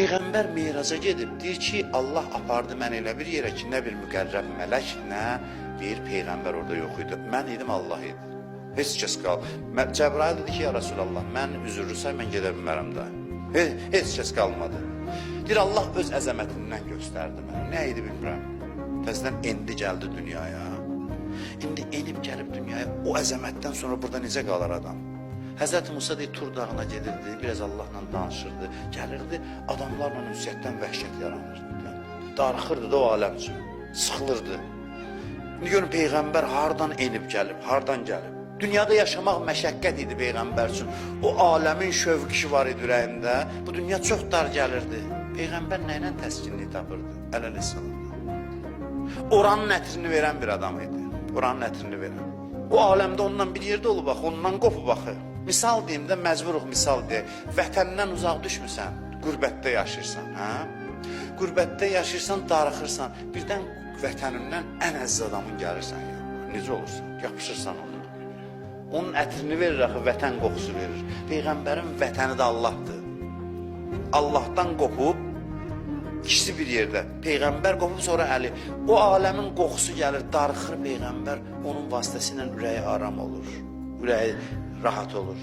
Peyğəmbər Meyraca gedib, deyir ki, Allah apardı məni elə bir yerə ki, nə bir müqərrəb mələk, nə bir peyğəmbər orada yox idi. Mən idim, Allah idi. Heç kəs qal. Cəbrail dedi ki, ya Rəsulallah, mən üzürlü say, mən gedə bilmərəm də. Heç kəs qalmadı. Deyir, Allah öz əzəmətindən göstərdi mənə. Nə idi bilmirəm. Təzədən endi gəldi dünyaya. İndi enib gəlib dünyaya, o əzəmətdən sonra burada necə qalar adam? Həzrəti Musa deyir, Tur dağına gedirdi, biraz Allahla danışırdı, gəlirdi, adamlarla ünsiyyətdən vəhşət yaranırdı. Darıxırdı da o aləm üçün, sıxılırdı. İndi görün, Peyğəmbər hardan enib gəlib, hardan gəlib? Dünyada yaşamaq məşəqqət idi Peyğəmbər üçün. O aləmin şövqü var idi ürəyində. Bu dünya çox dar gəlirdi. Peyğəmbər nə ilə təskinlik tapırdı? Əl əleyhissalam. Oranın ətrini verən bir adam idi. Oranın ətrini verən. O aləmdə ondan bir yerdə olub axı, ondan qopub axı. Misal deyim də, məcburuq misal deyək. Vətəndən uzaq düşmüsən, qürbətdə yaşayırsan, hə? Qürbətdə yaşayırsan, darıxırsan. Birdən vətənindən ən əziz adamın gəlirsən yanına. Necə olursan? Yapışırsan ondan. Onun ətrini verir axı, vətən qoxusu verir. Peyğəmbərin vətəni də Allahdır. Allahdan qopub, ikisi bir yerdə. Peyğəmbər qopub, sonra Əli. O aləmin qoxusu gəlir, darıxır Peyğəmbər. Onun vasitəsilə ürəyi aram olur. Ürəyi rahat olur.